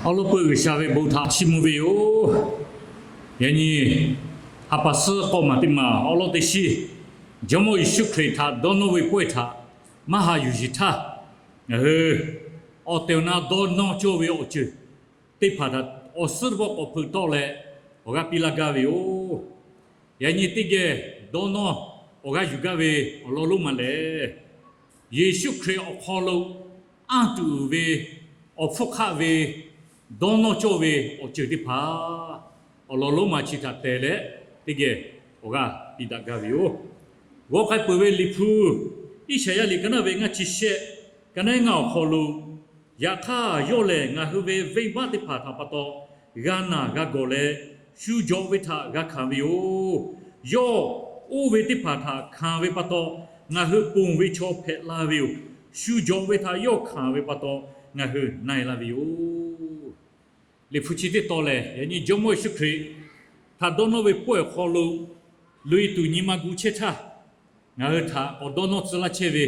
Awˉ lawˉ peuˇ G'uiˬsha ve bon htaꞈ chiˇ mvuh ve yoˬ. Yaꞈ nyi ha pa suhˉ k'awˇ maˬ teˇ maˬ awˉ lawˉ teˇ shiˉ, Jawˇmawˇ Yeˍsuˆ Hkriꞈ htaꞈ dawˇ nawˇ ve pawehˇ htaꞈ maˇ haꞈ yuˬ sheˍ htaˇ, ngaˬ hui awˬ tehˬ awˬ na dawˇ nawˇ cawˇ ve awˬ ceuˬ teˇ hpaˍ htaꞈ awˬ suhˉ teˇ pawˆ k'awꞈ hpeuꞈ tawˆ leh awˬ g'aˇ piˇ laˇ gaˇ ve yoˬ. Yaꞈ nyi teˇ geh dawˇ nawˇ awˬ g'aˇ yuˬ gaˇ ve awˬ lawn lonˉ ma lehˬ, Yeˍsuˆ Hkriꞈ awˬ hk'aw lo anˇ tuˬ uiˍ ve awˬ hpfuhˇ hk'aˆ ve dawˇ nawˇ cawˇ ve awˬ ceuˬ teˇ hpaˍ awˬ lawn lonˉ ma chi htaꞈ tehˬ leh teˇ geh awˬ g'aˇ piˇ daꞈ gaˇ ve yoˬ. G'awˇ k'ai peuˬ ve Liꞈ hpu Iˉsaˍyaˆ liꞈ ka naˉ ve ngaˇ chi shehˆ, ka naˉ ngaˇ awˬ hk'aw lo, Yaꞈ hk'aˇ yawˇ lehˬ ngaˬ hui ve venˇbaˆ teˇ hpaˍ htaꞈ pa taw g'a naˬ g'a gawˬ leh, shu jawꞈ ve htaꞈ g'a hkanˍ ve yoˬ. Yawˇ oˇ ve teˇ hpaˍ htaꞈ hkanˍ ve pa taw, ngaˬ hui ponˬ ve chaw hpehꞈ la ve yoˬ. Shu jawꞈ ve htaꞈ yawˇ hkanˍ ve pa taw, ngaˬ hui na e laˇ ve yoˬ. Liꞈ hpu chi teˇ tawn lehˬ, yaꞈ nyi Jawˇmawˇ Yeˍsuˆ Hkriꞈ htaꞈ dawˇ nawˇ ve pawehˇ awˬ hk'aw lo loꞈ e tuˬ nyi ma gu chehˇ htaˇ, ngaˬ hui htaꞈ k'awꞈ dawˇ nawˇ tcuh laˇ chehˇ ve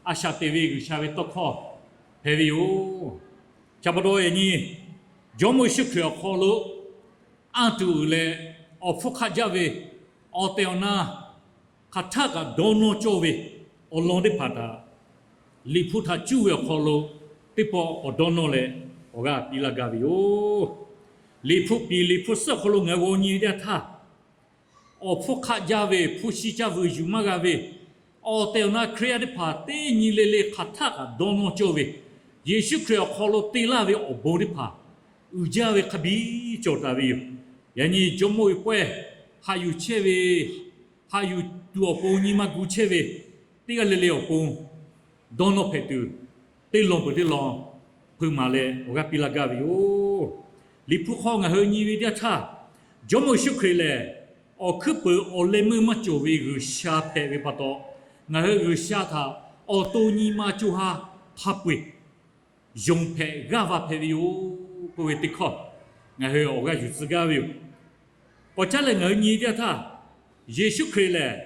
a shaꞈ teꞈ ve G'uiˬsha ve tawˇ hkawˇ hpehꞈ ve yoˬ. Chi pa taw yaꞈ nyi Jawˇmawˇ Yeˍsuˆ Hkriꞈ awˬ hk'aw lo anˇ tuˬ uiˍ leh awˬ hpfuhˇ hk'aˆ jaˇ ve awˬ tehˬ awˬ na hk'aˬ htaˆ kaꞈ dawˇ nawˇ cawˇ ve awˬ lawn teˇ hpaˍ htaꞈ Liꞈ hpu htaꞈ cuˇ ve awˬ hk'aw lo teˇ pawˆ k'awꞈ dawˇ nawˇ leh awˬ g'aˇ piˇ laˇ gaˇ ve yoˬ. Liꞈ hpu piˍ Liꞈ hpu suhˉ awˬ hk'aw lo ngaˬ hui g'aw nyi ve teˇ yanˇ htaˇ, awˬ hpfuhˇ hk'aˆ jaˇ ve, hpu shi caˇ vuiˬ yuˬ maˇ g'a ve, awˬ tehˬ awˬ na Hkriꞈ yaˇ teˇ hpaˍ teˇ nyi le le hk'aˬ htaˆ kaꞈ dawˇ nawˇ cawˇ ve, Yeˍsuˆ Hkriꞈ awˬ hk'aw lo te laˇ ve awˬ bon teˇ hpaˍ uiˍ jaˇ ve hk'a biˇ cawˬ taˍ ve yoˬ. Yaꞈ nyi Jawˇmawˇ ve pawehˇ haꞈ yuˬ chehˇ ve, haꞈ yuˬ tuˬ awˬ pon nyi ma gu chehˇ ve teˇ g'aˇ le le awˬ pon dawˇ nawˇ hpehꞈ tuˬ, teˇ lawn peuˬ teˇ lawn hpeuꞈ maˍ leh awˬ g'aˇ piˇ laˇ gaˇ ve yoˬ. Liꞈ hpu hk'aw ngaˬ hui nyi ve teˇ yanˇ htaˇ, Jawˇmawˇ Yeˍsuˆ Hkriꞈ lehˬ awˬ hkuiˉ peuˍ awˬ leh meuˇ maˇ cawˬ ve G'uiˬsha hpehꞈ ve pa taw, ngaˬ hui G'uiˬsha htaꞈ awˬ to nyi ma co ha hk'a peu-eˬ yonˍ hpehꞈ g'aˇ va hpehꞈ ve yoˬ k'oˆ ve teˇ hkawˇ ngaˬ hui awˬ g'aˇ yuˬ tcuh gaˇ ve yoˬ. K'awꞈ caˉ leh ngaˬ hui nyi teˇ yanˇ htaˇ, Yeˍsuˆ Hkriꞈ lehˬ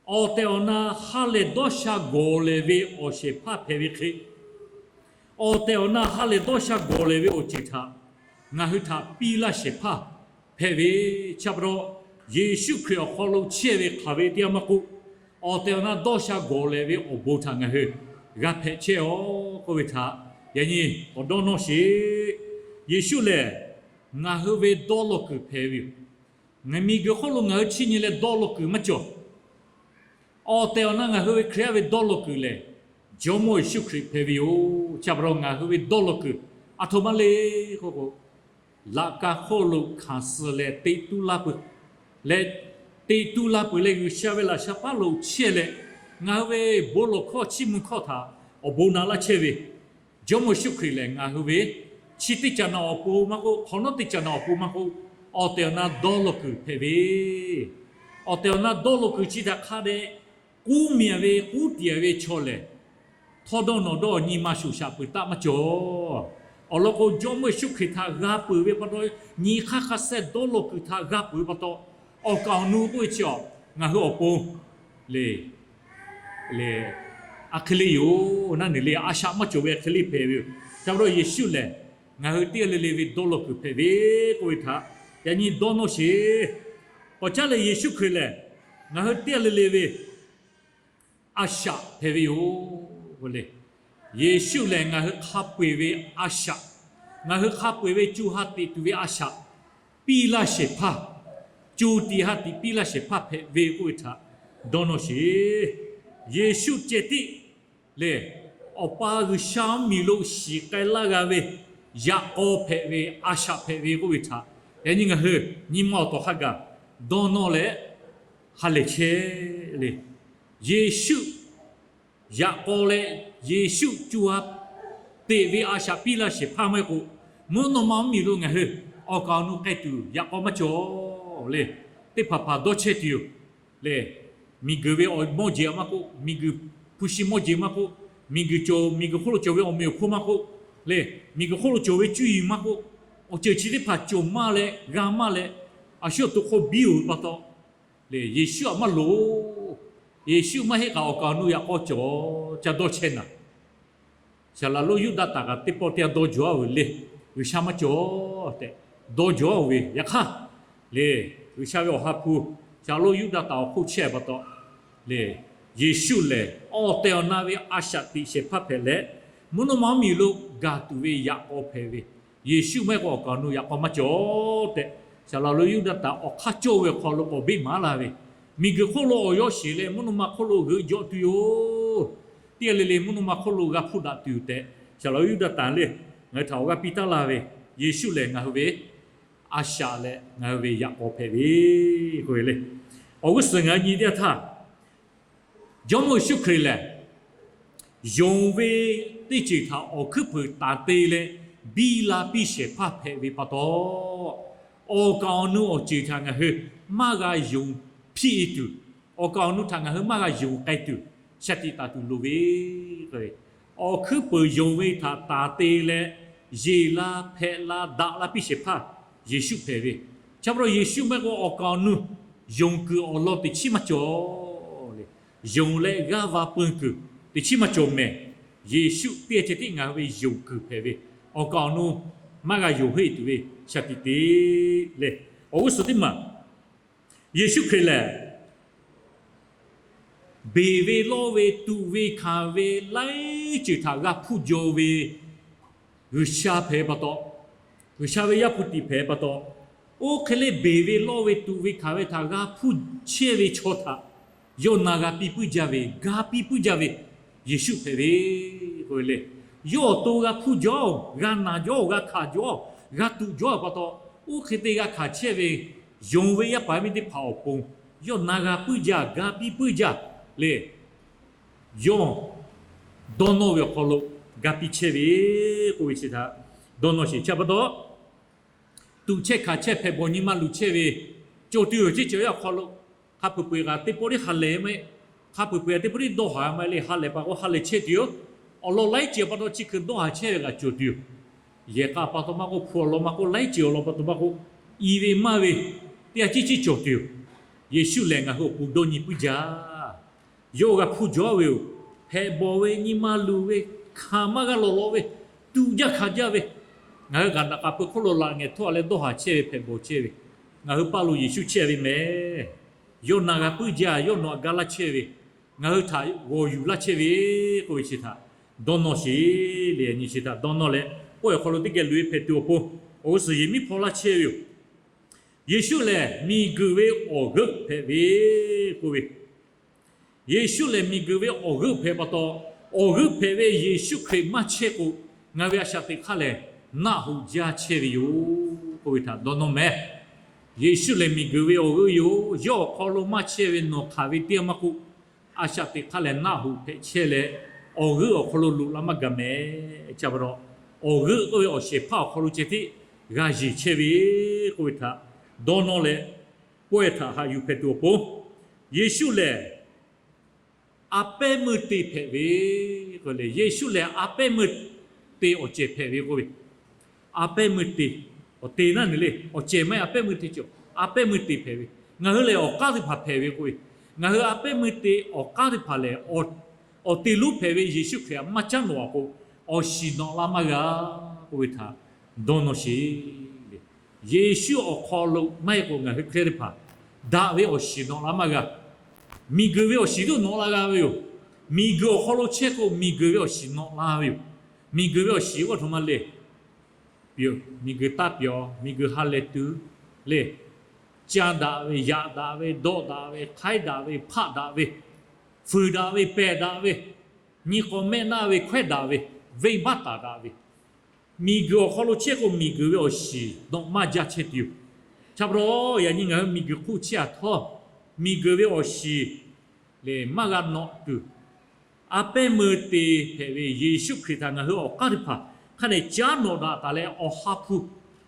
awˬ tehˬ awˬ na ha lehˬ dawˇ sha gawˬ lehˬ ve awˬ shehˍ hpaˇ hpehꞈ ve hk'e, awˬ tehˬ awˬ na ha lehˬ dawˇ sha gawˬ lehˬ ve awˬ ceuˬ htaꞈ ngaˬ hui htaꞈ piˇ laˇ shehˍ hpaˇ hpehꞈ ve, chi pa taw Yeˍsuˆ Hkriꞈ awˬ hk'aw lo chehˇ ve hk'aˬ ve teˇ yanˇ maˇ k'oˆ, awˬ tehˬ awˬ na dawˇ sha gawˬ lehˬ ve awˬ bon htaꞈ ngaˬ hui g'a hpehꞈ chehˇ-oˆ k'oˆ ve htaꞈ yaꞈ nyi k'awꞈ dawˇ nawˇ sheˍ. Yeˍsuˆ lehˬ ngaˬ hui ve dawˇ law kuiˬ hpehꞈ ve yoˬ. Ngaˬ miˬguiˬ hk'oˆ lo ngaˬ hui chiˇ nyi leh dawˇ law kuiˬ maˇ cawˬ. Awˬ tehˬ awˬ na ngaˬ hui ve Hkriꞈ yaˇ ve dawˇ law kuiˬ lehˬ, Jawˇmawˇ Yeˍsuˆ Hkriꞈ hpehꞈ ve yoˬ. Chi pa taw ngaˬ hui ve dawˇ law kuiˬ aˬ htoꞈ ma le k'oˆ k'o, laꞈ ka hk'oˆ lo hkanˍ suh leh teꞈ tu la peuˬ leh, teꞈ tu la peuˬ leh G'uiˬsha ve laꞈ sha paˉ lo chehˇ leh, ngaˬ hui ve bon lawˬ hkawˇ chiˇ mvuh hkawˇ htaꞈ awˬ bon na laˇ chehˇ ve Jawˇmawˇ Yeˍsuˆ Hkriꞈ lehˬ, ngaˬ hui ve chi teˇ caꞈ naꞈ awˬ pon maˇ k'oˆ, hk'awꞈ nawˉ teˇ caꞈ naꞈ awˬ pon maˇ k'oˆ, awˬ tehˬ awˬ na dawˇ law kuiˬ hpehꞈ ve, awˬ tehˬ awˬ na dawˇ law kuiˬ chi htaꞈ hk'a dehꞈ k'uˉ miˬ ve k'uˉ tiꞈ ve chaw lehˬ, htawˇ dawˇ nawˬ dawˇ nyi ma shoˍ shaꞈ peuˬ taˆ maˇ cawˬ. Awˬ lawn k'o, Jawˇmawˇ Yeˍsuˆ Hkriꞈ htaꞈ g'a peuˬ ve pa taw, nyi hk'aˇ hk'a shehˍ dawˇ law kuiˬ htaꞈ g'a peuˬ ve pa taw, awˬ kaˍ awˬ nu k'oˆ ve chi awˬ ngaˬ hui awˬ pon le, le, aˬ hk'e le yoˬ naˉ neˬ le, a shaꞈ maˇ cawˬ ve aˬ hk'e le hpehꞈ ve yoˬ. Chi pa taw Yeˍsuˆ lehˬ, ngaˬ hui teˇ g'aˇ le le ve dawˇ law kuiˬ hpehꞈ ve k'oˆ ve htaꞈ yaꞈ nyi dawˇ nawˇ sheˍ. K'awꞈ caˉ leh Yeˍsuˆ Hkriꞈ lehˬ, ngaˬ hui teˇ g'aˇ le le ve a shaꞈ hpehꞈ ve yoˬ le. Yeˍsuˆ lehˬ ngaˬ hui hk'a peu-eˬ ve a shaꞈ, ngaˬ hui hk'a peu-eˬ ve co ha teꞈ tuˬ ve a shaꞈ piˇ laˇ shehˍ hpaˇ, co tiꞈ ha tiꞈ piˇ laˇ shehˍ hpaˇ hpehꞈ ve k'oˆ ve htaꞈ dawˇ nawˇ sheˍ. Yeˍsuˆ ceh tiˉ lehˬ, Awˬ pa G'uiˬsha mvuhˇmiˬ lo shiˍ k'ai laˇ g'a ve yaꞈ k'aw hpehꞈ ve, a shaꞈ hpehꞈ ve k'oˆ ve htaꞈ yaꞈ nyi ngaˬ hui nyi ma awˬ tawˍ hk'a gaˬ dawˇ nawˇ leh ha lehˬ chehˇ le. Yeˍsuˆ yaꞈ k'aw leh Yeˍsuˆ co ha teꞈ ve a shaꞈ piˇ laˇ shehˍ hpaˇ maˇ heˆ k'o, mvuhˇ naw ma mvuhˇmiˬ lo ngaˬ hui awˬ kaˍ awˬ nu k'ai tuˬ yaꞈ k'aw maˇ cawˬ le. Teˇ hpaˍ hpaˍ dawˇ chehˇ tuˬ yoˬ le. Miˬguiˬ ve awˬ mawˇ jeˬ maˇ k'oˆ, miˬguiˬ hpu shi mawˇ jeˬ maˇ k'oˆ, miˬguiˬ cawˬ, miˬguiˬ hk'oˆ lo cawˬ ve awˬ meꞈ awˬ hponˇ maˇ k'oˆ le, miˬguiˬ hk'oˆ lo cawˬ ve cuˇ yiˍ maˇ k'oˆ, awˬ ceuˬ chi teˇ hpaˍ cawˬ maˇ leh g'a maˇ leh, a shu awˬ to hk'aw biˇ-oˬ ve pa taw le, Yeˍsuˆ aꞈ maˇ loˍ. Yeˍsuˆ maˇ heˆ k'aꞈ awˬ kaˍ awˬ nu yaꞈ k'aw cawˬ ca dawˇ chehˇ naˍ. Saˍ laˍ lonˉ Yuˇdaꞈ taˍ kaꞈ teˇ pawˆ teˇ g'aˇ dawˇ jaw-a ve le. G'uiˬsha maˇ cawˬ tehꞈ dawˇ jawˬ ve. Yaꞈ hk'aˇ le, G'uiˬsha ve Awˬ ha hpu Shaˍlonˍ Yuˇdaꞈtanˍ awˬ hk'oˆ chehˇ pa taw le, Yeˍsuˆ lehˬ awˬ tehˬ awˬ na ve a shaꞈ teꞈ shehˍ hpaˇ hpehꞈ leh, mvuhˇ naw ma mvuhˇmiˬ lo gaˬ tuˬ ve yaꞈ k'aw hpehꞈ ve, Yeˍsuˆ maˇ heˆ k'o awˬ kaˍ awˬ nu yaꞈ k'aw maˇ cawˬ tehꞈ, Shaˍlonˍ Yuˇdaꞈtanˍ awˬ hk'aˇ cawˇ ve awˬ hk'aw lo k'awꞈ beˆ maˍ laˇ ve, miˬguiˬ hk'oˆ lo awˬ yawˇ sheˍ leh mvuhˇ naw ma hk'oˆ lo g'euꞈ jawꞈ tuˬ yoˬ. Teˇ g'aˇ le le mvuhˇ naw ma hk'oˆ lo g'a hpuˇ daꞈ tuˬ yoˬ tehꞈ, Shaˍlonˍ Yuˇdaꞈtanˍ le, ngaˬ hui htaꞈ awˬ g'aˇ piˇ taˉ laˇ ve, Yeˍsuˆ lehˬ ngaˬ hui ve a shaꞈ leh ngaˬ hui ve yaꞈ k'aw hpehꞈ ve k'oˆ ve le. Awˬ g'uˇ suhˍ ngaˬ hui nyi teˇ yanˇ htaˇ, Jawˇmawˇ Yeˍsuˆ Hkriꞈ lehˬ, yonˍ ve teˇ ceuˬ htaꞈ awˬ hkuiˉ peuˬ taˍ te leh biˇ la piˇ shehˍ hpaˇ hpehꞈ ve pa taw, awˬ kaˍ awˬ nu awˬ ceuˬ htaꞈ ngaˬ hui maˇ g'a yonˍ hpiˇ e tuˬ, awˬ kaˍ awˬ nu htaꞈ ngaˬ hui maˇ g'a yonˍ k'ai tuˬ, shaˍ tiꞈ taˍ tuˬ loˍ ve. Awˬ hkuiˉ peuˬ yonˍ ve htaꞈ taˍ te leh yeˬ la hpehꞈ la daꞈ la piˇ shehˍ hpaˇ Yeˍsuˆ hpehꞈ ve. Chi pa taw Yeˍsuˆ maˇ heˆ k'o awˬ kaˍ awˬ nu yonˍ kuiˬ awˬ lawn teꞈ chiˉ maˇ cawˬ le. Yonˍ leh g'aˇ va peu kuiˬ teꞈ chiˉ maˇ cawˬ mehˍ. Yeˍsuˆ teˇ ceh tiˉ ngaˬ hui ve yonˍ kuiˬ hpehꞈ ve, awˬ kaˍ awˬ nu maˇ g'a yonˍ heˆ tuˬ ve shaˍ tiꞈ te leh, awˬ g'uˇ suhˍ teˇ maˬ Yeˍsuˆ Hkriꞈ lehˬ, beˬ ve lawˇ ve tuꞈ ve hkanˍ ve laiˉ ceuˬ htaꞈ g'a hpuˇ jaw ve G'uiˬsha hpehꞈ pa taw, G'uiˬsha ve Yaˇ hpu tiꞈ hpehꞈ pa taw, oˇ hk'e le beˬ ve lawˇ ve tuꞈ ve hkanˍ ve htaꞈ g'a hpuˇ chehˇ ve chaw htaꞈ yawˇ na g'a piˇ puiˉ jaˇ ve, ga piˇ puiˉ jaˇ ve Yeˍsuˆ hpehꞈ ve k'oˆ ve le. Yawˇ awˬ to g'a hpuˇ jaw, g'a naˬ jaw, g'a hkanˍ jaw, g'a tuꞈ jaw pa taw, oˇ hk'e te g'a hkanˍ chehˇ ve yonˍ ve yaˇ paˍ yaˇ miˇ teˇ hpaˍ awˬ pon yawˇ na g'a puiˉ jaˇ, ga piˇ puiˉ jaˇ le. Yawˇ dawˇ nawˇ ve awˬ hk'aw lo ga piˇ chehˇ ve k'oˆ ve chi htaꞈ dawˇ nawˇ sheˍ. Chi pa taw, tuꞈ chehˇ hkanˍ chehˇ hpehꞈ bawˬ nyi ma luˬ chehˇ ve cawˬ tuˬ yoˬ. Chi cawˬ yaˇ awˬ hk'aw lo hk'a peuˬ peuˬ kaꞈ teˇ pawˆ tiˉ ha lehˬ maˇ heˆ. Hk'a peuˬ peuˬ kaꞈ teˇ pawˆ tiˉ dawˇ haˍ maˇ heˆ le. Ha lehˬ pa k'o ha lehˬ chehˇ tuˬ yoˬ. Awˬ lawn laiˉ ceuˬ pa taw chi hkui dawˇ haˍ chehˇ ve kaꞈ cawˬ tuˬ yoˬ. Yehˬ k'a pa taw maˇ k'oˆ, hpu awˬ lawn maˇ k'oˆ, laiˉ ceuˬ awˬ lawn pa taw maˇ k'oˆ, i ve maˇ ve teˇ g'aˇ ciˉ ciˉ cawˬ tuˬ yoˬ. Yeˍsuˆ lehˬ ngaˬ hui awˬ pon dawˇ nyi puiˉ jaˇ. Yawˇ g'a hpuˇ jaw ve yoˬ. Hpehꞈ bawˬ ve, nyi ma luˬ ve, hkanˍ maˇ g'a lawˬ lawꞈ ve, tuꞈ jaˇ hkanˍ jaˇ ve, ngaˬ hui kaꞈ naꞈ k'a peu hk'oˆ lo laꞈ ngehˬ htawˇ leh dawˇ haˍ chehˇ ve hpehꞈ bawˬ chehˇ ve, ngaˬ hui paˇ lo Yeˍsuˆ chehˇ ve mehˍ. Yawˇ na g'a puiˉ jaˇ, yawˇ nawˬ htaꞈ ga laˇ chehˇ ve, ngaˬ hui htaꞈ g'awˬ yuˬ laˇ chehˇ ve k'oˆ ve chi htaꞈ dawˇ nawˇ sheˍ le. Nyi chi htaꞈ dawˇ nawˇ leh, pawehˇ awˬ hk'aw lo teˇ geh loꞈ e hpehꞈ tuˬ awˬ pon awˬ g'uˇ suhˍ yehˬ miˉ hpaw laˇ chehˇ ve yoˬ. Yeˍsuˆ lehˬ miˬguiˬ ve awˬ g'euˆ hpehꞈ ve k'oˆ ve, Yeˍsuˆ lehˬ miˬguiˬ ve awˬ g'euˆ hpehꞈ pa taw, awˬ g'euˆ hpehꞈ ve Yeˍsuˆ Hkriꞈ maˇ chehˇ k'o, ngaˬ ve a shaꞈ teꞈ hk'aˇ lehˬ naˆ hoꞈ jaˇ chehˇ ve yoˬ k'oˆ ve htaꞈ dawˇ nawˇ mehˍ. Yeˍsuˆ lehˬ miˬguiˬ ve awˬ g'euˆ yoˬ. Yawˇ awˬ hk'aw lo maˇ chehˇ ve nawˬ hk'aˬ ve teˇ g'aˇ maˇ k'oˆ, a shaꞈ teꞈ hk'aˇ lehˬ naˆ hoꞈ hpehꞈ chehˇ leh, awˬ g'euˆ awˬ hk'aw lo loꞈ la maˇ gaˬ mehˍ. Chi pa taw, awˬ g'euˆ k'oˆ ve awˬ shehˍ hpaˇ awˬ hk'aw lo ceh tiˉ g'a yeˬ chehˇ ve k'oˆ ve htaꞈ dawˇ nawˇ leh, pawehˇ htaꞈ haꞈ yuˬ hpehꞈ tuˬ awˬ pon, Yeˍsuˆ lehˬ a pehˉ meuˇ te hpehꞈ ve k'o le. Yeˍsuˆ lehˬ a pehˉ meuˇ te awˬ cehˬ hpehꞈ ve k'oˆ ve, a pehˉ meuˇ te, awˬ te naˉ nyi le, awˬ cehˬ maˇ heˆ, a pehˉ meuˇ te cawˬ, a pehˉ meuˇ te hpehꞈ ve. Ngaˬ hui lehˬ awˬ k'aˉ teˇ hpaˍ hpehꞈ ve k'oˆ ve, ngaˬ hui a pehˉ meuˇ te awˬ k'aˉ teˇ hpaˍ lehˬ, awˬ te lonˉ hpehꞈ ve Yeˍsuˆ Hkriꞈ htaꞈ maˇ caˉ nawꞈ a k'o, awˬ shiˍ nawꞈ la maˇ g'a k'oˆ ve htaꞈ dawˇ nawˇ sheˍ le. Yeˍsuˆ awˬ hk'aw lo maˇ heˆ k'o ngaˬ hui Hkriꞈ yaˇ teˇ hpaˍ daꞈ ve awˬ shiˍ nawꞈ la maˇ g'a. Miˬguiˬ ve awˬ shiˍ tuˬ nawꞈ la g'a ve yoˬ. Miˬguiˬ awˬ hk'aw lo chehˇ k'o miˬguiˬ ve awˬ shiˍ nawꞈ la ve yoˬ. Miˬguiˬ ve awˬ shiˍ g'awˇ htoꞈ ma le. Miˬguiˬ taˇ pyawˬ, miˬguiˬ ha lehˬ tuˬ le. Caˇ daꞈ ve, yaꞈ daꞈ ve, dawˆ daꞈ ve, hk'aiˉ daꞈ ve, hpaˆ daꞈ ve, fuiˍ daꞈ ve, pehˬ daꞈ ve, nyi k'awꞈ mehˆ naˆ ve, hkawehˉ daꞈ ve, venˇbaˆ taˍ daꞈ ve, miˬguiˬ awˬ hk'aw lo chehˇ k'o miˬguiˬ ve awˬ shiˍ nawꞈ maˇ jaˇ chehˇ tuˬ yoˬ. Chi pa taw yaꞈ nyi ngaˬ hui miˬguiˬ hk'oˆ chehˇ a htawˇ, miˬguiˬ ve awˬ shiˍ lehˬ maˇ g'a nawꞈ tuˬ, a pehˉ meuˇ te hpehꞈ ve Yeˍsuˆ Hkriꞈ htaꞈ ngaˬ hui awˬ k'aˉ teˇ hpaˍ hk'a dehꞈ caˉ nawꞈ daꞈ taˍ leh, awˬ ha hpu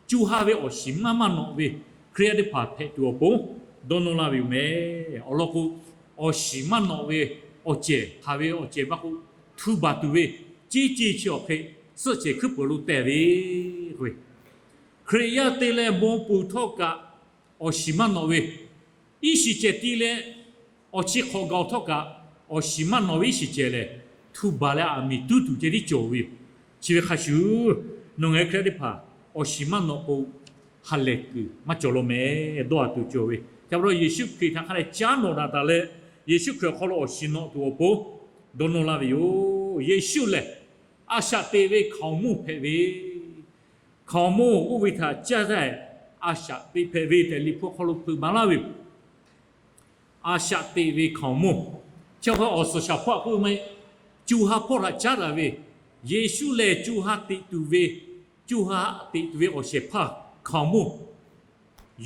co ha ve awˬ shiˍ maˇ maˇ nawꞈ ve Hkriꞈ yaˇ teˇ hpaˍ hpehꞈ tuˬ awˬ pon dawˇ nawˇ laˇ ve yoˬ mehˍ. Awˬ lawn k'o, awˬ shiˍ maˇ nawꞈ ve awˬ cehˬ, hk'aˬ ve awˬ cehˬ maˇ k'oˆ, htu baˬ tuˬ ve ceˇ ceˇ chi awˬ hk'e suhˆ cehˬ hkuiˉ peuˬ lo teh ve k'o, Hkriꞈ yaˇ te leh bon peuˬ htawˇ kaꞈ awˬ shiˍ maˇ nawꞈ ve, iˉ shiˍ cehˬ ti leh awˬ chi hk'awꞈ gaˬ htawˇ kaꞈ awˬ shiˍ maˇ nawꞈ ve iˉ shiˍ cehˬ lehˬ, htu baˬ leh aˬ miˍ tuˉ tuˬ ceh tiˉ cawˬ ve yoˬ. Chi ve hk'a shuˍ, nawˬ ngaˬ hui Hkriꞈ yaˇ teˇ hpaˍ awˬ shiˍ maˇ nawꞈ k'o, ha lehˬ kuiˬ maˇ cawˬ law meh. Dawˇ haˍ tuˬ cawˬ ve. Chi pa taw Yeˍsuˆ Hkriꞈ htaꞈ hk'a dehꞈ caˉ nawꞈ daꞈ taˍ leh, Yeˍsuˆ Hkriꞈ awˬ hk'aw lo awˬ shiˍ nawꞈ tuˬ awˬ pon dawˇ nawˇ laˇ ve yoˬ. Yeˍsuˆ lehˬ, a shaꞈ teꞈ ve hkaoˍmonˇ hpehꞈ ve, hkaoˍmonˇ oˇ ve htaꞈ caˇ taˇ, a shaꞈ teꞈ hpehꞈ ve tehꞈ Liꞈ hpu hk'aw lo hpeuꞈ maˍ laˇ ve yoˬ. A shaꞈ teꞈ ve hkaoˍmonˇ. Chi hk'e awˬ suhˍ shaˍ hpawˇ k'oˆ ve maˇ heˆ. Co ha hpawˇ htaꞈ caˉ daꞈ ve, Yeˍsuˆ lehˬ co ha teꞈ tuˬ ve, co ha teꞈ tuˬ ve awˬ shehˍ hpaˇ hkaoˍmonˇ.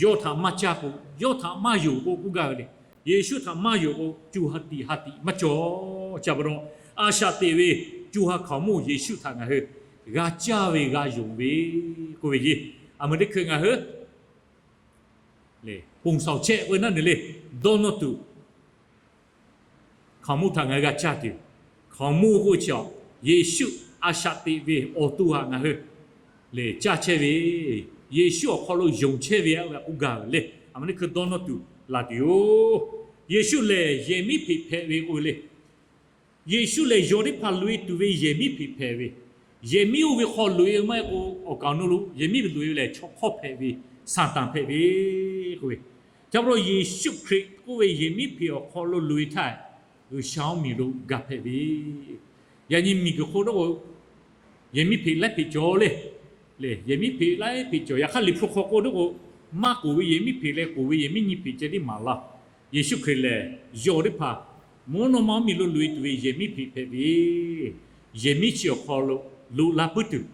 Yawˇ htaꞈ maˇ caˇ k'o, yawˇ htaꞈ maˇ yonˍ k'o k'oˆ gaˇ ve le. Yeˍsuˆ htaꞈ maˇ yonˍ k'o, co ha tiꞈ ha tiꞈ maˇ cawˬ. Chi pa taw, a shaꞈ teꞈ ve co ha hkaoˍmonˇ Yeˍsuˆ htaꞈ ngaˬ hui g'a caˇ ve g'a yonˍ ve k'oˆ ve le. A meuˇ teˇ hkui ngaˬ hui ponˬ shaoˍ chehˇ k'oˆ ve naˉ neˬ le, dawˇ nawˇ tuˬ hkaoˍmonˇ htaꞈ ngaˬ hui g'a caˇ tuˬ, hkaoˍmonˇ k'oˆ ve chi a, Yeˍsuˆ a shaꞈ teꞈ ve awˬ to htaꞈ ngaˬ hui lehˬ caˇ chehˇ ve, Yeˍsuˆ awˬ hk'aw lo yonˍ chehˇ ve a k'oˆ gaˇ ve le. A meuˇ teˇ hkui dawˇ nawˇ tuˬ laˬ tuˬ yoˬ. Yeˍsuˆ lehˬ yehˬ miˉ hpeꞈ hpehꞈ ve k'oˆ ve le. Yeˍsuˆ lehˬ yawˬ teˇ hpaˍ loꞈ-e tuˬ ve yehˬ miˉ hpeꞈ hpehꞈ ve, yehˬ miˉ oˇ ve hk'aw loꞈ-e maˇ heˆ k'o, awˬ kaˍ awˬ nu lo yehˬ miˉ ve loꞈ-e ve lehˬ chaw hk'awˇ hpehꞈ ve, Saˍtanˍ hpehꞈ ve k'oˆ ve. Chi pa taw Yeˍsuˆ Hkriꞈ k'oˆ ve yehˬ miˉ hpeꞈ awˬ hk'aw lo loꞈ-e htaˇ, G'uiˬsha mvuhˇmiˬ lo ga hpehꞈ ve, yaꞈ nyi miˬguiˬ hk'oˆ lo yehˬ miˉ hpeꞈ laiˉ hpeꞈ cawˬ le. Lehˬ yehˬ miˉ hpeꞈ laiˉ hpeꞈ cawˬ. Yaꞈ hk'aˇ Liꞈ hpu hk'aw k'oˆ ve k'o, maˇ k'oˍ ve yehˬ miˉ hpeꞈ leh k'oˍ ve yehˬ miˉ nyiˇ hpeꞈ ceh tiˉ maˍ laˇ. Yeˍsuˆ Hkriꞈ lehˬ yawˬ teˇ hpaˍ mvuhˇ naw ma mvuhˇmiˬ lo loꞈ-e tuˬ ve yehˬ miˉ hpeꞈ hpehꞈ ve, yehˬ miˉ chi awˬ hk'aw lo loꞈ la puiˉ tuˬ,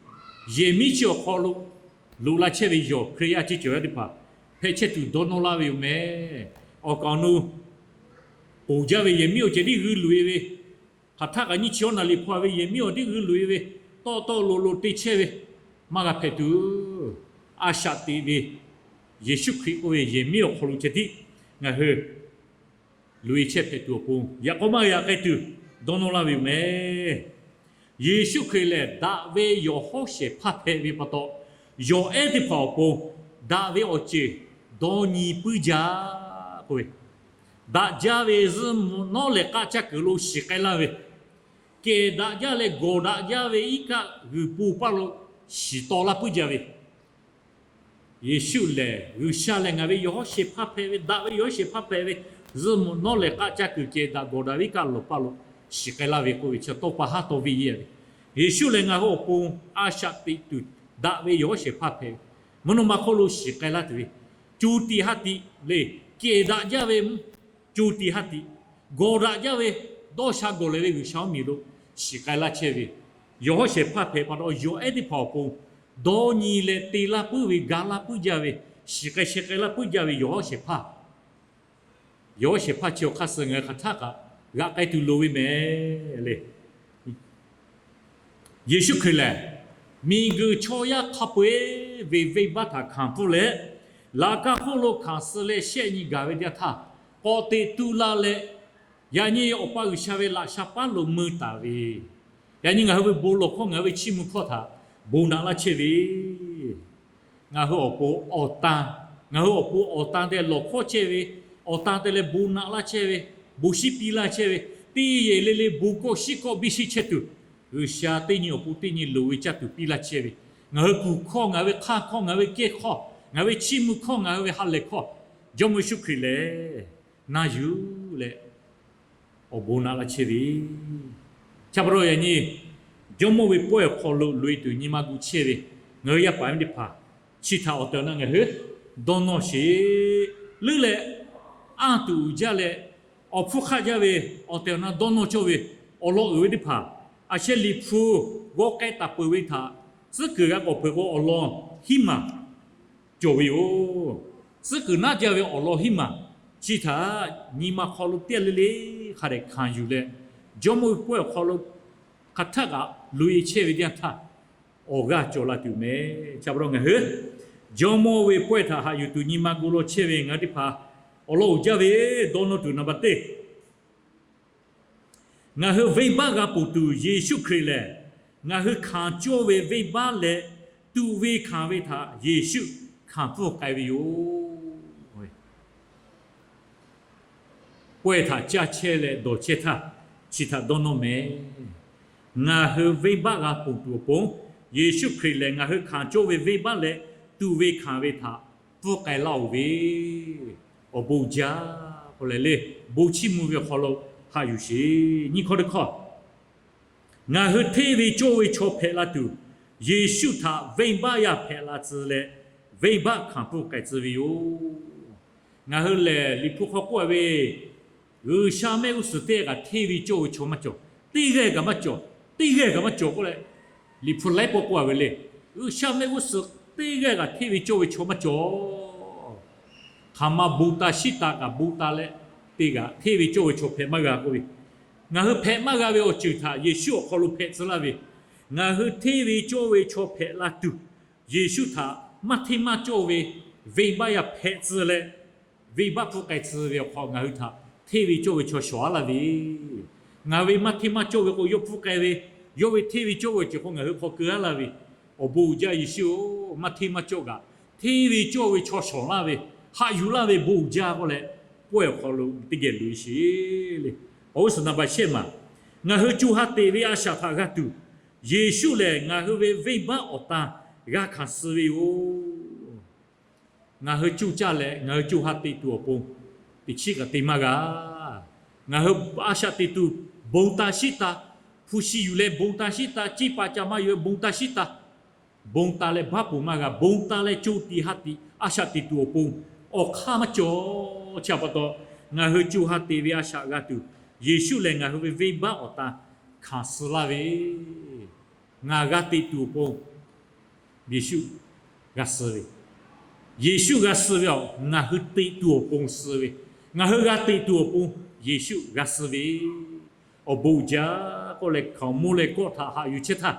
yehˬ miˉ chi awˬ hk'aw lo loꞈ la chehˇ ve yawˬ Hkriꞈ yaˇ ceˇ cawˬ yaˇ teˇ hpaˍ hpehꞈ chehˇ tuˬ dawˇ nawˇ laˇ ve yoˬ meh. Awˬ kaˍ awˬ nu k'oˍ jaˇ ve yehˬ miˉ awˬ ceh tiˉ g'uiˇ loꞈ-e ve, hk'aˬ htaˆ kaꞈ nyiˇ chi awˉ naˍ riˍ hpaw ve yehˬ miˉ awˬ tiˉ g'uiˇ loꞈ-e ve, tawˆ tawˆ loꞈ loꞈ te chehˇ ve, maˇ g'a hpehꞈ tuˬ, a shaꞈ teꞈ ve Yeˍsuˆ Hkriꞈ k'oˆ ve yehˬ miˉ awˬ hk'aw lo ceh tiˉ ngaˬ hui loꞈ-e chehˇ hpehꞈ tuˬ awˬ pon yaꞈ k'aw maˇ g'a yaꞈ k'ai tuˬ dawˇ nawˇ laˇ ve yoˬ meh. Yeˍsuˆ Hkriꞈ lehˬ daꞈ ve yawˬ hawˉ shehˍ hpaˇ hpehꞈ ve pa taw, yawˬ ehˉ teˇ hpaˍ awˬ pon daꞈ ve awˬ ceuˬ dawˇ nyi puiˉ jaˇ k'oˆ ve, daꞈ jaˇ ve zuhˇ mvuhꞈ nawˉ lehˬ k'aˆ caˇ kuiˬ lo shiˍ k'ai laˇ ve, kehˬ daꞈ jaˇ leh gawˬ daꞈ jaˇ ve iˉ kaˆ g'uiˬ po paˇ lo shiˍ taw laˇ puiˉ jaˇ ve, Yeˍsuˆ lehˬ G'uiˬsha lehˬ ngaˬ ve yawˬ hawˉ shehˍ hpaˇ hpehꞈ ve, daꞈ ve yawˬ hawˉ shehˍ hpaˇ hpehꞈ ve, zuhˇ mvuhꞈ nawˉ lehˬ k'aˆ caˇ kuiˬ kehˬ daꞈ gawˬ daꞈ ve iˉ kaˆ lawˬ paˇ lo shiˍ k'ai laˇ ve k'oˆ ve chi tawˇ pa haˉ tawˇ ve yehˬ ve, Yeˍsuˆ lehˬ ngaˬ hui awˬ pon a shaꞈ teꞈ tuˬ daꞈ ve yawˬ hawˉ shehˍ hpaˇ hpehꞈ ve, mvuhˇ naw ma hk'oˆ lo shiˍ k'ai laˇ tuˬ ve, co tiꞈ ha tiꞈ le, kehˬ daꞈ jaˇ ve, co tiꞈ ha tiꞈ, gawˬ daꞈ jaˇ ve, dawˇ sha gawˬ lehˬ ve G'uiˬsha mvuhˇmiˬ lo shiˍ k'ai laˇ chehˇ ve, yawˬ hawˉ shehˍ hpaˇ hpehꞈ pa taw yawˬ ehˉ teˇ hpaˍ awˬ pon dawˇ nyi leh te laˇ puiˉ ve, ga laˇ puiˉ jaˇ ve, shiˍ k'ai sheh k'ai laˇ puiˉ jaˇ ve yawˬ hawˉ shehˍ hpaˇ, yawˬ hawˉ shehˍ hpaˇ chi awˬ hk'aˇ suh ngaˬ hui hk'aˬ htaˆ kaꞈ g'aꞈ k'ai tuˬ loˍ ve meh le. Yeˍsuˆ Hkriꞈ lehˬ, miˬguiˬ chaw yaˇ hk'a peu-eˬ ve venˇbaˆ htaꞈ hkanˍ pfuhˇ leh, laꞈ ka hk'oˆ lo hkanˍ suh leh shehˆ nyi gaˬ ve teˇ yanˇ htaˇ, k'awꞈ teꞈ tu la leh, yaꞈ nyi Awˬ pa G'uiˬsha ve laꞈ sha paˉ lo mui taˍ ve, yaꞈ nyi ngaˬ hui ve bon lawˬ hkawˇ ngaˬ hui ve chiˇ mvuh hkawˇ htaꞈ bon naꞈ laˇ chehˇ ve, ngaˬ hui awˬ pon awˬ tan, ngaˬ hui awˬ pon awˬ tan tehꞈ lawˬ hkawˇ chehˇ ve, awˬ tan tehꞈ leh bon naꞈ laˇ chehˇ ve, bon shiˉ piˇ laˇ chehˇ ve, teˇ yehˬ le le bon kawˆ shiˉ kawˆ biˇ shiˉ chehˇ tuˬ, G'uiˬsha teˇ nyi awˬ pon teˇ nyi loˍ ve caˇ tuˬ piˇ laˇ chehˇ ve, ngaˬ hui kuˬ hkawˇ, ngaˬ hui ve hk'aˇ hkawˇ, ngaˬ hui ve kehˇ hkawˇ, ngaˬ hui ve chiˇ mvuh hkawˇ, ngaˬ hui ve ha lehˬ hkawˇ, Jawˇmawˇ Yeˍsuˆ Hkriꞈ lehˬ na yuˬ leh awˬ bon naꞈ laˇ chehˇ ve, chi pa taw yaꞈ nyi Jawˇmawˇ ve pawehˇ awˬ hk'aw lo loꞈ-e tuˬ nyi ma gu chehˇ ve ngaˬ hui yaˇ paˍ yaˇ miˇ teˇ hpaˍ, chi htaꞈ awˬ tehˬ awˬ na ngaˬ hui dawˇ nawˇ sheˍ. Leuˉ leh anˇ tuˬ uiˍ jaˇ leh awˬ hpfuhˇ hk'aˆ jaˇ ve awˬ tehˬ awˬ na dawˇ nawˇ cawˇ ve awˬ lawn uiˍ ve teˇ hpaˍ, a sheh Liꞈ hpu g'aw k'ai taˍ peuˬ ve htaꞈ tcuhˉ kuiˬ g'a k'awꞈ peuˬ k'o awˬ lawn hiˉ maˬ cawˬ ve yoˬ. Tcuhˉ kuiˬ naˉ jaˇ ve awˬ lawn hiˉ maˬ chi htaꞈ nyi ma hk'aw lo teˇ g'aˇ le le hk'a dehꞈ hkanˍ yuˬ leh, Jawˇmawˇ ve pawehˇ awˬ hk'aw lo hk'aˬ htaˆ kaꞈ loꞈ-e chehˇ ve teˇ yanˇ htaˇ, awˬ g'aˇ cawˬ la tuˬ meh. Chi pa taw ngaˬ hui Jawˇmawˇ ve pawehˇ htaꞈ haꞈ yuˬ tuˬ nyi ma gu law chehˇ ve ngaˬ hui teˇ hpaˍ awˬ lawn uiˍ jaˇ ve dawˇ nawˇ tuˬ naˍ baˬ teˇ ngaˬ hui venˇbaˆ g'a ponˬ tuˬ Yeˍsuˆ Hkriꞈ lehˬ, ngaˬ hui hkanˍ cawˇ ve venˇbaˆ leh tuꞈ ve hkanˍ ve htaꞈ Yeˍsuˆ hkanˍ pfuhˇ k'ai ve yoˬ. Pawehˇ htaꞈ caˇ chehˇ leh dawˬ chehˇ htaˇ, chi htaꞈ dawˇ nawˇ meh. Ngaˬ hui venˇbaˆ g'a ponˬ tuˬ awˬ pon, Yeˍsuˆ Hkriꞈ lehˬ ngaˬ hui hkanˍ cawˇ ve venˇbaˆ leh tuꞈ ve hkanˍ ve htaꞈ pfuhˇ k'ai laˇ-oˬ ve awˬ bon uiˍ jaˇ k'oˆ leh le, bon chiˇ mvuh ve awˬ hk'aw lo haꞈ yuˬ sheˍ. Nyiˇ hkawˇ teˇ hkawˇ, ngaˬ hui hteˇ ve cawˇ ve chaw hpehꞈ la tuˬ, Yeˍsuˆ htaꞈ venˇbaˆ yaˇ hpehꞈ la tcuh leh, venˇbaˆ hkanˍ pfuhˇ k'ai tcuh ve yoˬ. Ngaˬ hui lehˬ Liꞈ hpu hk'aw k'oˆ ve, G'uiˬsha mehˆ g'uˇ suhˍ teˇ g'aˇ kaꞈ hteˇ ve cawˇ ve chaw maˇ cawˬ, teˇ g'aˇ kaꞈ maˇ cawˬ, teˇ g'aˇ kaꞈ maˇ cawˬ k'oˆ leh, Liꞈ hpu laiˉ pawˆ k'oˆ ve le. G'uiˬsha mehˆ g'uˇ suhˍ teˇ g'aˇ kaꞈ hteˇ ve cawˇ ve chaw maˇ cawˬ. Hk'aˬ ma bon ta shiˉ ta kaꞈ bon ta leh, teˇ g'aˇ hteˇ ve cawˇ ve chaw hpehꞈ maˇ g'a k'oˆ ve, ngaˬ hui hpehꞈ maˇ g'a ve awˬ ceuˬ htaꞈ Yeˍsuˆ awˬ hk'aw lo hpehꞈ tcuh laˇ ve, ngaˬ hui hteˇ ve cawˇ ve chaw hpehꞈ la tuˬ, Yeˍsuˆ htaꞈ maˇ hteˇ maˇ cawˇ ve venˇbaˆ yaˇ hpehꞈ tcuh leh, venˇbaˆ pfuhˇ k'ai tcuh ve awˬ hk'aw ngaˬ hui htaꞈ hteˇ ve cawˇ ve chaw shawˍ-a laˇ ve, ngaˬ ve maˇ hteˇ maˇ cawˇ ve k'o yawˇ pfuhˇ k'ai ve, yawˇ ve hteˇ ve cawˇ ve awˬ ceuˬ hk'aw ngaˬ hui hk'aw keu-a laˇ ve, awˬ bon uiˍ jaˇ Yeˍsuˆ-oˬ, maˇ hteˇ maˇ cawˇ kaꞈ hteˇ ve cawˇ ve chaw shawˍ laˇ ve, haꞈ yuˬ laˇ ve bon uiˍ jaˇ k'oˆ leh, pawehˇ awˬ hk'aw lo teˇ geh loꞈ-e sheˍ le. Awˬ g'uˇ suhˍ naˍ baꞈ shehˆ maˬ, ngaˬ hui co ha teꞈ ve a shaꞈ htaꞈ g'a tuˬ, Yeˍsuˆ lehˬ ngaˬ hui ve venˇbaˆ awˬ tan g'a hkanˍ suh ve yoˬ. Ngaˬ hui coˇ caˇ leh ngaˬ hui co ha teꞈ tuˬ awˬ pon teꞈ chiˉ kaꞈ te maˇ g'a. Ngaˬ hui a shaꞈ teꞈ tuˬ bon ta shiˉ ta, hpu shi yuˬ leh bon ta shiˉ ta, ciˇ pa ca ma yuˬ leh bon ta shiˉ ta, bon ta leh baˆ poˍ maˇ g'a. Bon ta leh co tiꞈ ha tiꞈ a shaꞈ teꞈ tuˬ awˬ pon awˬ hk'aˇ maˇ cawˬ. Chi pa taw, ngaˬ hui co ha teꞈ ve a shaꞈ g'a tuˬ, Yeˍsuˆ lehˬ ngaˬ hui ve venˇbaˆ awˬ tan hkanˍ suh laˇ ve, ngaˬ g'a teꞈ tuˬ awˬ pon Yeˍsuˆ g'a suh ve, Yeˍsuˆ g'a suh ve aˬ, ngaˬ hui teꞈ tuˬ awˬ pon suh ve, ngaˬ hui g'a teꞈ tuˬ awˬ pon Yeˍsuˆ g'a suh ve, awˬ bon uiˍ jaˇ k'oˆ leh hkaoˍmonˇ leh kawˆ htaꞈ haꞈ yuˬ chehˇ htaˇ,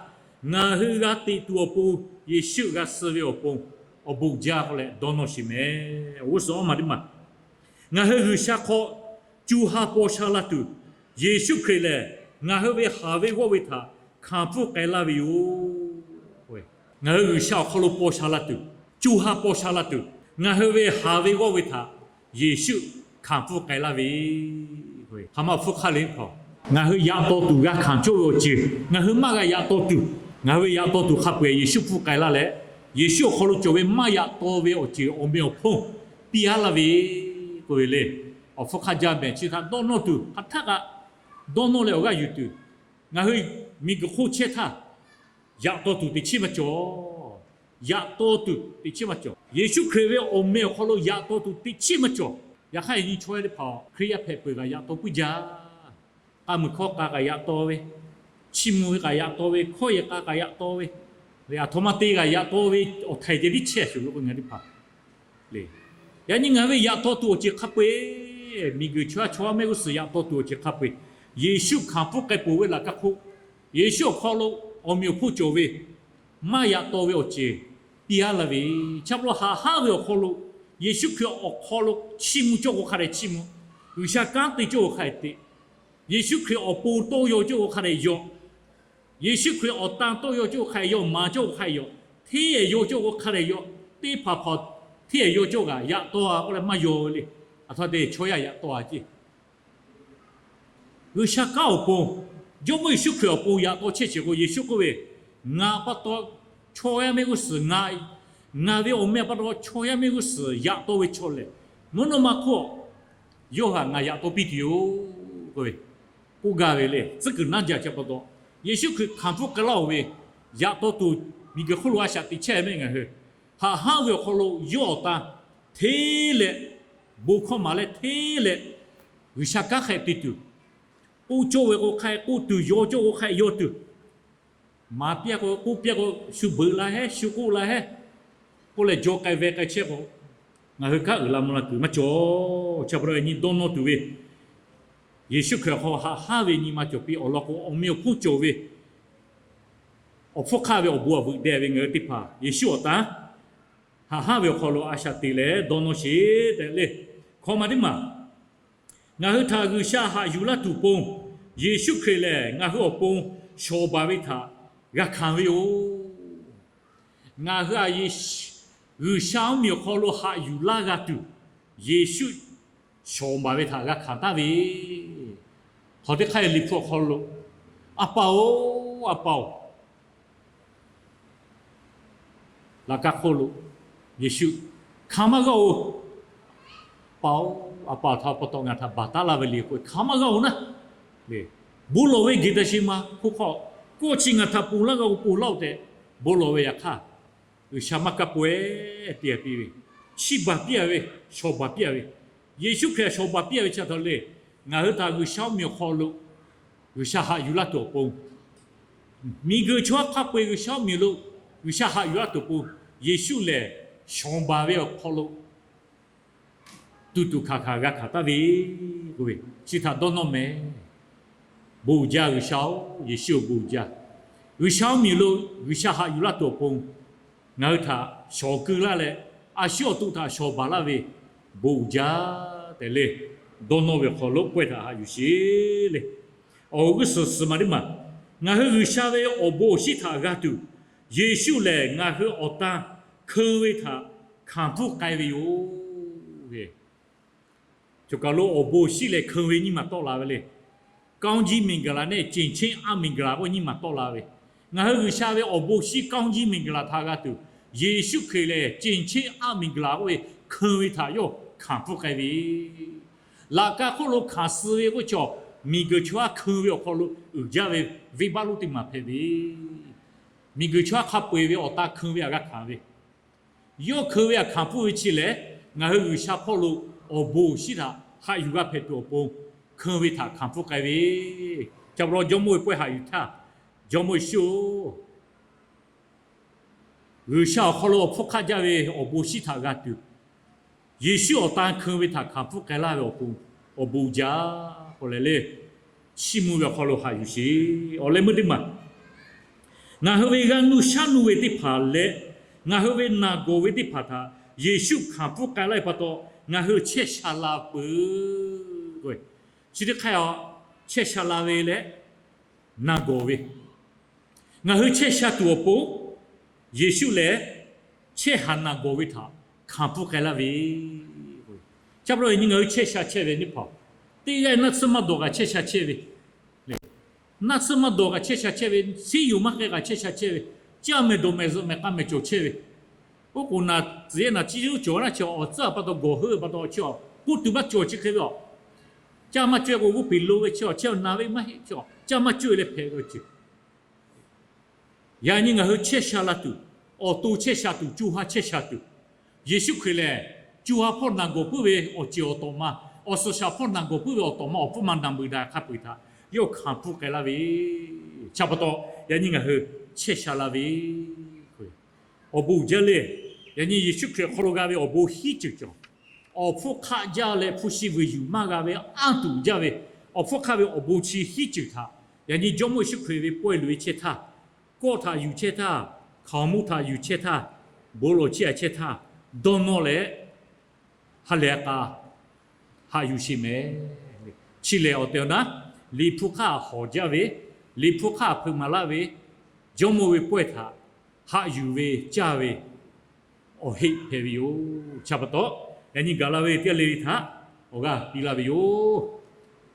ngaˬ hui g'a teꞈ tuˬ awˬ pon Yeˍsuˆ g'a suh ve awˬ pon awˬ bon uiˍ jaˇ k'oˆ leh dawˇ nawˇ sheˍ mehˍ. Awˬ g'uˇ suhˍ awˬ maˬ teˇ maˬ, ngaˬ hui G'uiˬsha hk'aw co ha paw sha la tuˬ, Yeˍsuˆ Hkriꞈ lehˬ ngaˬ hui ve haˍ ve g'awˇ ve htaꞈ hkanˍ pfuhˇ k'ai laˇ ve yoˬ. Ngaˬ hui G'uiˬsha awˬ hk'aw lo paw sha la tuˬ, co ha paw sha la tuˬ, ngaˬ hui ve haˍ ve g'awˇ ve htaꞈ Yeˍsuˆ hkanˍ pfuhˇ k'ai laˇ ve, hk'aˬ ma awˬ hpfuhˇ hk'aˇ le hpaw, ngaˬ hui yaꞈ taw tuˬ g'a hkanˍ cawˇ ve awˬ ceuˬ ngaˬ hui maˇ g'a yaꞈ taw tuˬ, ngaˬ hui ve yaꞈ taw tuˬ hk'a peu-eˬ Yeˍsuˆ pfuhˇ k'ai laˇ leh, Yeˍsuˆ awˬ hk'aw lo cawˬ ve maˇ yaꞈ taw ve awˬ ceuˬ awˬ meh awˬ hponˇ piˇ-a laˇ ve k'oˆ ve le. Awˬ hpfuhˇ hk'aˇ jaˇ mehˍ chi htaꞈ dawˇ nawˇ tuˬ hk'aˬ htaˆ kaꞈ dawˇ nawˇ leh awˬ g'aˇ yuˬ tuˬ, ngaˬ hui miˬguiˬ hk'oˆ chehˇ htaˇ, yaꞈ taw tuˬ teꞈ chiˉ maˇ cawˬ. Yaꞈ taw tuˬ teꞈ chiˉ maˇ cawˬ. Yeˍsuˆ Hkriꞈ ve awˬ meh awˬ hk'aw lo yaꞈ taw tuˬ teꞈ chiˉ maˇ cawˬ. Yaꞈ hk'aˇ yaꞈ nyi chaw yaˇ teˇ hpaˍ Hkriꞈ yaˇ hpehꞈ peuˬ kaꞈ yaꞈ taw puiˉ jaˇ. K'a muiˬ hkawˇ k'a kaꞈ yaꞈ taw ve, chiˇ mvuh ve kaꞈ yaꞈ taw ve, hkawˇ yehˬ k'a kaꞈ yaꞈ taw ve, aˬ htoꞈ ma te kaꞈ yaꞈ taw ve, awˬ htaiˍ ceh tiˉ chehˇ shuˍ ve k'o ngaˬ teˇ hpaˍ le. Yaꞈ nyi ngaˬ hui ve yaꞈ taw tuˬ awˬ ceuˬ hk'a peu-eˬ, miˬguiˬ chaw yaˇ chaw yaˇ mehˆ g'uˇ suhˍ yaꞈ taw tuˬ awˬ ceuˬ hk'a peu-eˬ, Yeˍsuˆ hkanˍ pfuhˇ k'ai peuˬ ve laꞈ ka hk'oˆ, Yeˍsuˆ awˬ hk'aw lo awˬ meꞈ awˬ hponˇ cawˬ ve maˇ yaꞈ taw ve awˬ ceuˬ piˇ-a laˇ ve, chi pa taw haꞈ haˉ ve awˬ hk'aw lo Yeˍsuˆ Hkriꞈ awˬ hk'aw lo chiˇ mvuh cawˇ k'o hk'a dehꞈ chiˇ mvuh, G'uiˬsha kanˉ te cawˇ k'o hk'a dehꞈ te, Yeˍsuˆ Hkriꞈ awˬ pon tawˇ yaw cawˇ k'o hk'a dehꞈ yaw, Yeˍsuˆ Hkriꞈ awˬ tan tawˇ yaw cawˇ k'o hk'a dehꞈ yaw, maˍ cawˇ k'o hk'a dehꞈ yaw, hteˇ yaw cawˇ k'o hk'a dehꞈ yaw, teˇ hpaˍ hpaˍ hteˇ yaw cawˇ kaꞈ yaꞈ taw-a k'oˆ leh maˇ yaw ve le. Aˬ htoꞈ ma te chaw yaˇ yaꞈ taw-a ceˇ. G'uiˬsha kanˉ awˬ pon, Jawˇmawˇ Yeˍsuˆ Hkriꞈ awˬ pon yaꞈ taw chehˇ sheˍ k'o, Yeˍsuˆ k'oˆ ve, Ngaˬ pa taw chaw yaˇ mehˆ g'uˇ suhˍ, ngaˬ ve awˬ meh pa taw chaw yaˇ mehˆ g'uˇ suhˍ yaꞈ taw ve chaw lehˬ, mvuhˇ naw ma hk'oˆ yawˇ htaꞈ ngaˬ yaꞈ taw piˇ tuˬ yoˬ k'oˆ ve, k'oˆ gaˇ ve le. Tcuhˉ kuiˬ naˉ jaˇ chi pa taw, Yeˍsuˆ Hkriꞈ hkanˍ pfuhˇ k'ai laˇ-oˬ ve, yaꞈ taw tuˬ miˬguiˬ hk'oˆ lo a shaꞈ teꞈ chehˇ mehˆ ngaˬ hui, haꞈ haˉ ve awˬ hk'aw lo yawˇ awˬ tan hteˇ leh, bon hkawˇ maˍ leh hteˇ leh, G'uiˬsha kanˉ hk'e te tuˬ, k'oˆ cawˇ ve k'o hk'a k'oˆ tuˬ, yaw cawˇ k'o hk'a yaw tuˬ, maˍ piˇ-a k'o k'oˆ piˇ-a k'o, shu beuꞈ la hehˉ, shu k'oˆ la hehˉ k'oˆ leh jaw k'ai ve k'ai chehˇ k'o, ngaˬ hui kanˉ uiˍ la mvuh la kuiˬ maˇ cawˬ. Chi pa taw yaꞈ nyi dawˇ nawˇ tuˬ ve, Yeˍsuˆ Hkriꞈ awˬ hk'aw haꞈ haˉ ve nyi ma cawˬ piˇ awˬ lawn k'o, awˬ meꞈ awˬ hponˇ cawˬ ve awˬ hpfuhˇ hk'aˇ ve awˬ bon awˬ veuꞈ deh ve ngaˬ hui teˇ hpaˍ Yeˍsuˆ awˬ tan haꞈ haˉ ve awˬ hk'aw lo a shaꞈ teꞈ leh dawˇ nawˇ sheˍ tehꞈ le. Hkawꞈ ma teˇ maˬ, ngaˬ hui htaꞈ G'uiˬsha haꞈ yuˬ laˇ tuˬ pon, Yeˍsuˆ Hkriꞈ lehˬ ngaˬ hui awˬ pon shawˍ baˬ ve htaꞈ g'a hkanˍ ve yoˬ. Ngaˬ hui a, G'uiˬsha mvuhˇmiˬ awˬ hk'aw lo haꞈ yuˬ laˇ g'a tuˬ, Yeˍsuˆ shawˍ baˬ ve htaꞈ g'a hkanˍ taˍ ve, hk'aw teˇ hk'aˇ Liꞈ hpu awˬ hk'aw lo, A pa-oˬ, A pa-oˬ, Laꞈ ka hk'oˆ lo Yeˍsuˆ, Hkanˍ maˇ g'a-oˬ, Paˍ-oˬ, A pa htaꞈ pa taw ngaˬ htaꞈ baˬ taˉ laˇ ve le k'o, hkanˍ maˇ g'a-oˬ naˉ, le, bon lawˬ ve geˬ taˍ sheˍ ma hk'oˆ hk'aw, kawˆ chi ngaˬ htaꞈ ponˬ laˇ g'a-oˬ, ponˬ laˇ-oˬ tehꞈ bon lawˬ ve yaꞈ hk'aˇ, G'uiˬsha maˇ kaˇ pawehˇ te piˇ ve, chiˇ baˬ piˇ-a ve, shawˍ baˬ piˇ-a ve, Yeˍsuˆ Hkriꞈ shawˍ baˬ piˇ-a ve chi htaꞈ le, ngaˬ hui htaꞈ G'uiˬsha mvuhˇmiˬ awˬ hk'aw lo G'uiˬsha haꞈ yuˬ laˇ tuˬ awˬ pon, miˬguiˬ chaw yaˇ hk'a peu-eˬ G'uiˬsha mvuhˇmiˬ lo G'uiˬsha haꞈ yuˬ laˇ tuˬ awˬ pon, Yeˍsuˆ lehˬ shawˍ baˬ ve awˬ hk'aw lo tuꞈ tuꞈ hkanˍ hkanˍ g'a hkanˍ taˍ ve k'oˆ ve, chi htaꞈ dawˇ nawˇ mehˍ. Bon uiˍ jaˇ G'uiˬsha-oˬ, Yeˍsuˆ-oˬ, bon uiˍ jaˇ. G'uiˬsha mvuhˇmiˬ lo G'uiˬsha haꞈ yuˬ laˇ tuˬ awˬ pon ngaˬ hui htaꞈ shawˍ keu laˇ leh, a shu awˬ to htaꞈ shawˍ baˬ laˇ ve bon uiˍ jaˇ tehꞈ le, dawˇ nawˇ ve awˬ hk'aw lo pawehˇ htaꞈ haꞈ yuˬ sheˍ le. Awˬ g'uˇ suhˍ suhˍ maˬ teˇ maˬ, ngaˬ hui G'uiˬsha ve awˬ bon awˬ shinˉ htaꞈ g'a tuˬ, Yeˍsuˆ lehˬ ngaˬ hui awˬ tan hkeun ve htaꞈ hkanˍ hpfuhˇ k'ai ve yoˬ. Cawˬ kaˬ lo awˬ bon awˬ shinˉ lehˬ hkeun ve nyiˇ maˬ tawˆ la ve le. ကောင်းကြီးမင်္ဂလာ နဲ့ ကျင့်ခြင်းအမင်္ဂလာ k'oˆ ve nyiˇ maˬ tawˆ la ve. Ngaˬ hui G'uiˬsha ve awˬ bon awˬ shinˉ ကောင်းကြီးမင်္ဂလာ htaꞈ g'a tuˬ, Yeˍsuˆ Hkriꞈ lehˬ ကျင့်ခြင်းအမင်္ဂလာ k'oˆ ve hkeun ve htaꞈ yawˇ hkanˍ hpfuhˇ k'ai ve. Laꞈ ka hk'oˆ lo hkanˍ suh ve k'oˆ chaw, miˬguiˬ chaw yaˇ hkeun ve awˬ hk'aw lo uiˍ jaˇ ve venˇbaˆ lonˉ teˇ maˬ hpehꞈ ve. Miˬguiˬ chaw yaˇ hk'a peu-eˬ ve awˬ tan hkeun ve htaꞈ g'a hkanˍ ve. Yawˇ hkeun ve htaꞈ hkanˍ hpfuhˇ ve chi lehˬ, ngaˬ hui G'uiˬsha hpawˇ lo awˬ bon awˬ shinˉ htaꞈ haꞈ yuˬ g'a hpehꞈ tuˬ awˬ pon, hkeun ve htaꞈ hkanˍ hpfuhˇ k'ai ve. Chi pa taw Jawˇmawˇ ve pawehˇ haꞈ yuˬ htaˇ, Jawˇmawˇ Yeˍsuˆ-oˬ, G'uiˬsha awˬ hk'aw lo awˬ hpfuhˇ hk'aˆ jaˇ ve awˬ bon shinˉ htaꞈ g'a tuˬ, Yeˍsuˆ awˬ tan hkeun ve htaꞈ hkanˍ hpfuhˇ k'ai laˇ ve awˬ pon, awˬ bon jaˇ k'oˆ leh le, chiˇ mvuh ve awˬ hk'aw lo haꞈ yuˬ sheˍ. Awˬ leh meuˇ teˇ maˬ, ngaˬ hui ve g'aˇ nuˇ shaˉ nuˇ ve teˇ hpaˍ leh, ngaˬ hui ve naˬ gawˬ ve teˇ hpaˍ htaꞈ Yeˍsuˆ hkanˍ hpfuhˇ k'ai laˇ ve pa taw, ngaˬ hui chehˇ sha la peuˬ. Chi teˇ hk'aˇ, chehˇ sha la ve leh naˬ gawˬ ve, ngaˬ hui chehˇ sha tuˬ awˬ pon, Yeˍsuˆ lehˬ chehˇ haˍ naˬ gawˬ ve htaꞈ hkanˍ hpfuhˇ k'ai laˇ ve. Chi pa taw yaꞈ nyi ngaˬ hui chehˇ sha chehˇ ve teˇ hpaˍ, teˇ g'aˇ naˆ tsuhˇ maˇ dawˬ kaꞈ chehˇ sha chehˇ ve, naˆ tsuhˇ maˇ dawˬ kaꞈ chehˇ sha chehˇ ve, siˉ yoˍ maˇ k'ai kaꞈ chehˇ sha chehˇ ve, caˇ mehˍ dawˬ mehˍ zuhꞈ mehˍ k'a mehˍ cawˬ chehˇ ve, oˉ k'oˍ naˬ tcuhˍ yehˇ naˬ ciˇ zuˉ cawˬ naˆ chi awˬ tcuhˉ pa taw gawˬ heuˆ ve pa taw chi awˬ k'oˆ tuˬ maˇ cawˬ chi hk'e ve a, caˇ maˇ cawehˇ k'o g'oˇ peˬ lo ve chi awˬ chehˇ awˬ na ve maˇ heˆ chi awˬ caˇ maˇ cawehˇ leh hpehꞈ ve awˬ ceuˬ. Yaꞈ nyi ngaˬ hui chehˇ sha la tuˬ, awˬ to chehˇ sha tuˬ, co ha chehˇ sha tuˬ, Yeˍsuˆ Hkriꞈ lehˬ co ha hpawˇ naˬ gawˬ puiˉ ve awˬ ceuˬ awˬ tawꞈ ma, awˬ suhˍ shaˍ hpawˇ naˬ gawˬ puiˉ ve awˬ tawꞈ ma awˬ hpfuhˇ ma naˬ meuˍ daꞈ hk'a peu-eˬ htaꞈ yawˇ hkanˍ hpfuhˇ k'ai laˇ ve. Chi pa taw yaꞈ nyi ngaˬ hui chehˇ sha la ve, awˬ bon uiˍ jaˇ le. Yaꞈ nyi Yeˍsuˆ Hkriꞈ awˬ hk'aw lo g'a ve awˬ bon hiˉ ceuˬ cawˬ. Awˬ hpfuhˇ hk'aˆ jaˇ leh hpu shi vuiˬ yuˬ maˇ g'a ve anˇ tuˬ jaˇ ve, awˬ hpfuhˇ hk'aˆ ve awˬ bon chi hiˉ ceuˬ htaꞈ yaꞈ nyi Jawˇmawˇ Yeˍsuˆ Hkriꞈ ve pawehˇ loꞈ-e chehˇ htaˇ, kawˆ htaꞈ yuˬ chehˇ htaˇ, hkaoˍmonˇ htaꞈ yuˬ chehˇ htaˇ, bon lawˬ chiˇ aꞈ chehˇ htaˇ, dawˇ nawˇ leh ha lehˬ k'a haꞈ yuˬ sheˍ mehˍ. Chi lehˬ awˬ tehˬ awˬ na, Liꞈ hpu hk'aˇ hawˍ jaˇ ve, Liꞈ hpu hk'aˇ hpeuꞈ maˍ laˇ ve, Jawˇmawˇ ve pawehˇ htaꞈ haꞈ yuˬ ve caˇ ve awˬ heˆ hpehꞈ ve yoˬ. Chi pa taw yaꞈ nyi gaˬ la ve teˇ g'aˇ le le htaꞈ awˬ g'aˇ piˇ laˇ ve yoˬ.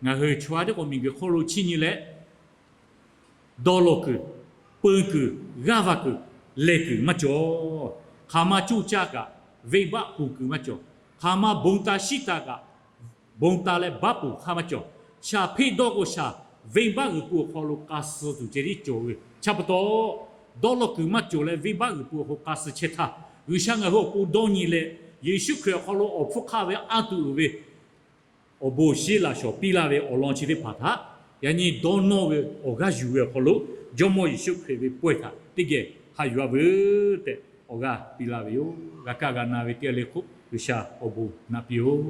Ngaˬ hui chaw ha teˇ k'awꞈ miˬguiˬ hk'oˆ lo chiˇ nyi leh, dawˇ lawˬ kuiˬ, peu kuiˬ, g'aˇ va kuiˬ, lehˬ kuiˬ maˇ cawˬ. Hk'aˬ ma coˇ caˇ kaꞈ, venˇbaˆ ponˬ kuiˬ maˇ cawˬ. Hk'aˬ ma bon taˍ shiˉ taˍ kaꞈ, bon taˍ leh baˆ ponˬ hk'aˇ maˇ cawˬ. Shaˍ hpeˆ dawˇ k'o shaˍ, venˇbaˆ g'uiˬ pui awˬ hk'aw lo k'a suh tuˬ ceh tiˉ cawˬ ve. Chi pa taw, dawˇ lawˬ kuiˬ maˇ cawˬ leh venˇbaˆ g'uiˬ pui awˬ hk'aw k'a suh chehˇ htaˇ, G'uiˬsha ngaˬ hui awˬ pon dawˇ nyi leh, Yeˍsuˆ Hkriꞈ awˬ hk'aw lo awˬ hpfuhˇ hk'aˆ ve anˇ tuˬ uiˍ ve awˬ bon awˬ shinˉ laꞈ shawˍ piˇ laˇ ve awˬ lawn chi teˇ hpaˍ htaꞈ yaꞈ nyi dawˇ nawˇ ve awˬ g'aˇ yuˬ ve awˬ hk'aw lo, Jawˇmawˇ Yeˍsuˆ Hkriꞈ ve pawehˇ htaꞈ teˇ geh haꞈ yuˬ-a veuˬ tehꞈ awˬ g'aˇ piˇ laˇ ve yoˬ. G'a kaˇ g'a na ve teˇ g'aˇ le hk'oˆ G'uiˬsha awˬ bon naꞈ piˇ-oˬ.